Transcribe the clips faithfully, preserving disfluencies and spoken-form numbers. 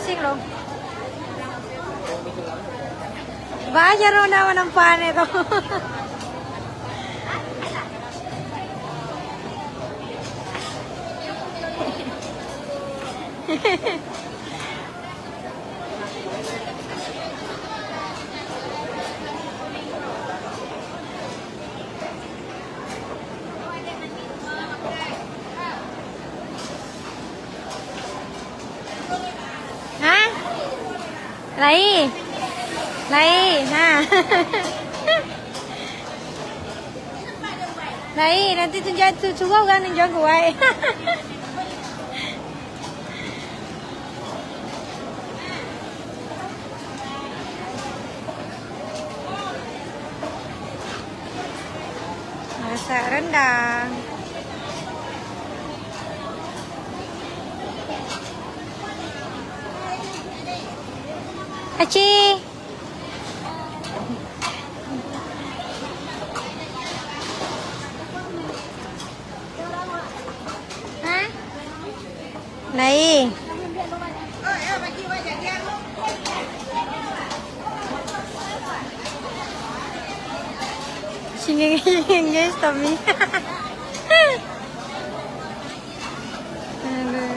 Sing lo. Banyak lo nak manampak ni tu. Ha? Lai. Lai. Ha. Lai, nanti tunjuak tu, suruah urang tunjuak kuai. Masak rendang. Aci. Ha? Lai. Singing-singing, guys, Tommy. Aduh.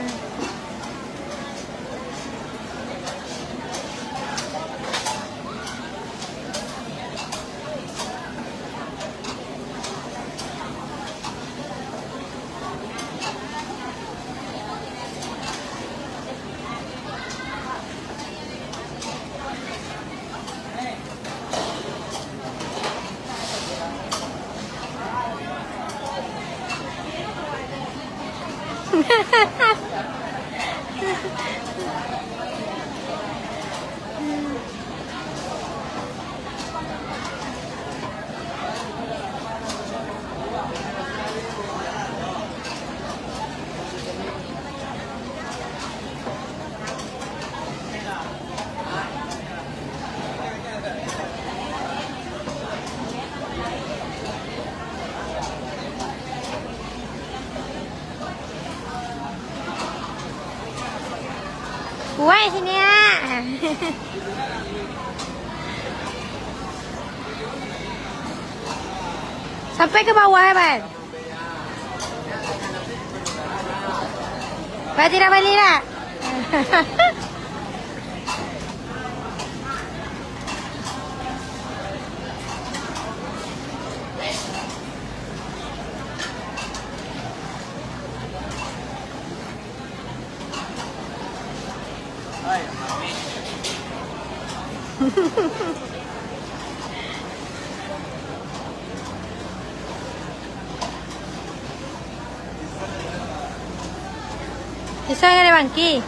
Kuat sini, ah. Sampai ke bawah, eh, Ban? Berarti dah balik lah. Bisa ya, Bangki?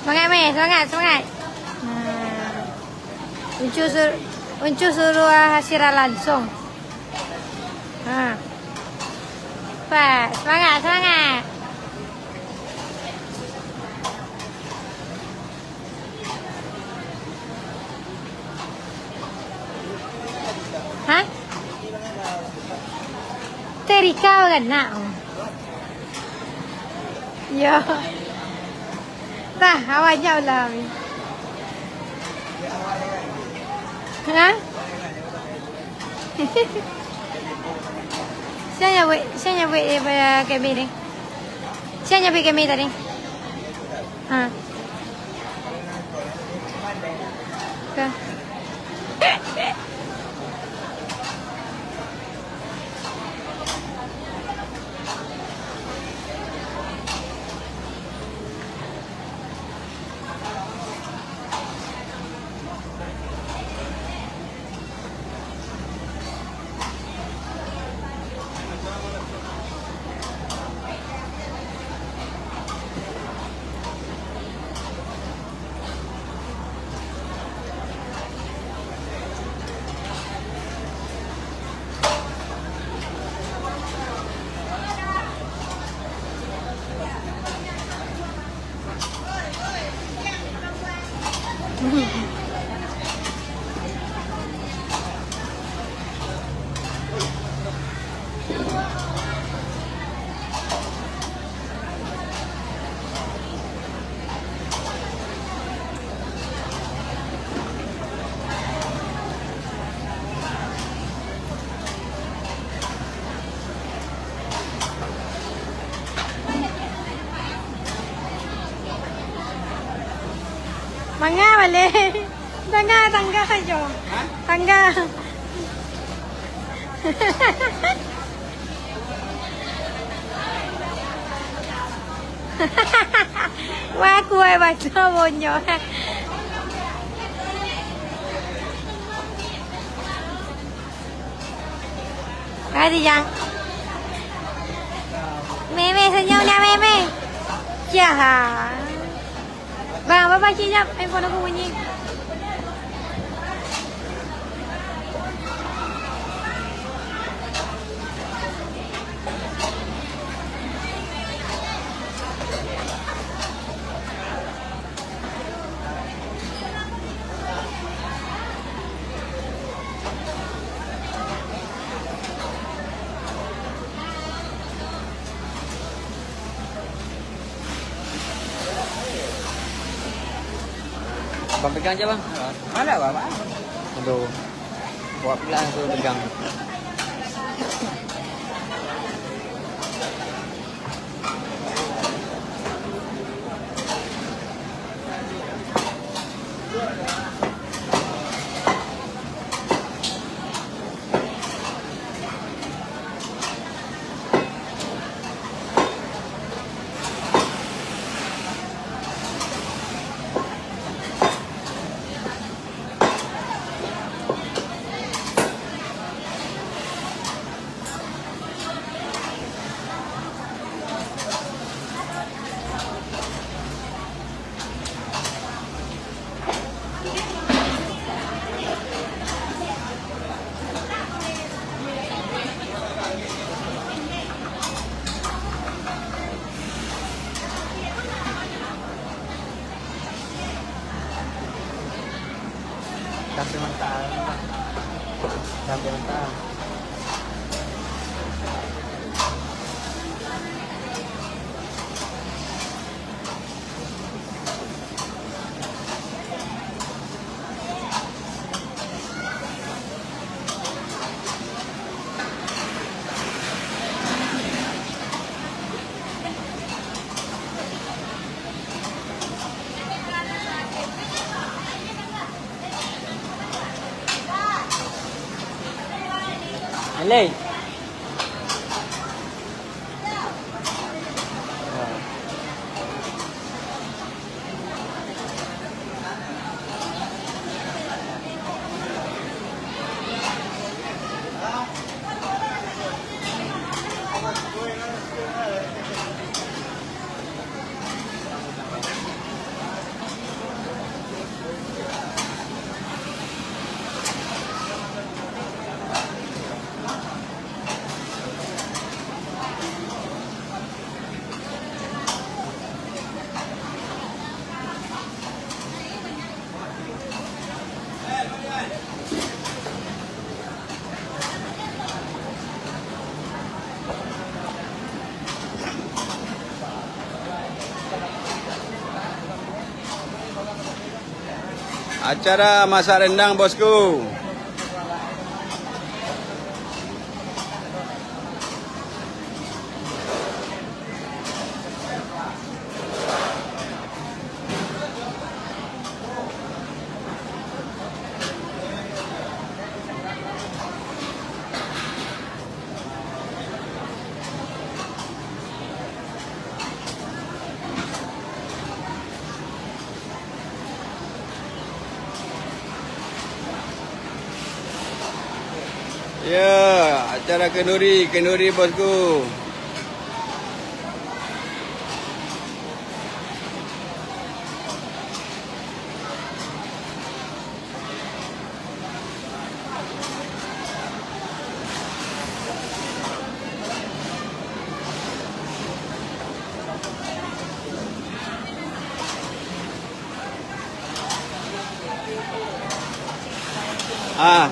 Semangat, Meh. Semangat, semangat. Nah. Uncu sur-, Uncu suruah siaran langsung. Ha. Pak, semangat, semangat. Ha? Terika kan nak? Yo. Tah, awak jauh lah. Ha? Sia nyabuik, sia nyabuik daripada kami ni. Sia nyabuik kami tadi. Ha. Ka. Manga baleh. Tangga, tangga sajo. Ha? Tangga. Wah, kuat baco bonyo. Makasih, Jang. Meme, senyum dah, Meme. Cia. Bang, apa cik jap? Handphone aku bunyi. Bang, pegang je, Bang. Mana, Bang? Aduh. Buat pula tu pegang. Sampai mentah. Sampai mentah. Alai. Acara masak rendang, bosku. Ya, acara kenduri, kenduri, bosku. Ah.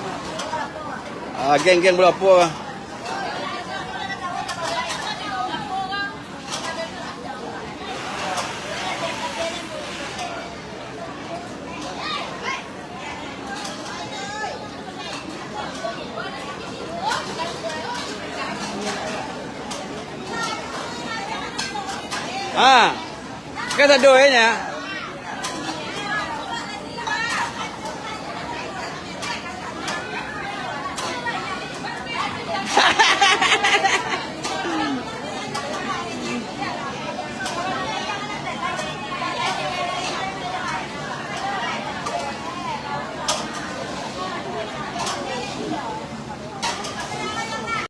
Ah, geng-geng bola apo? Ah. Kan sado, eh, nya.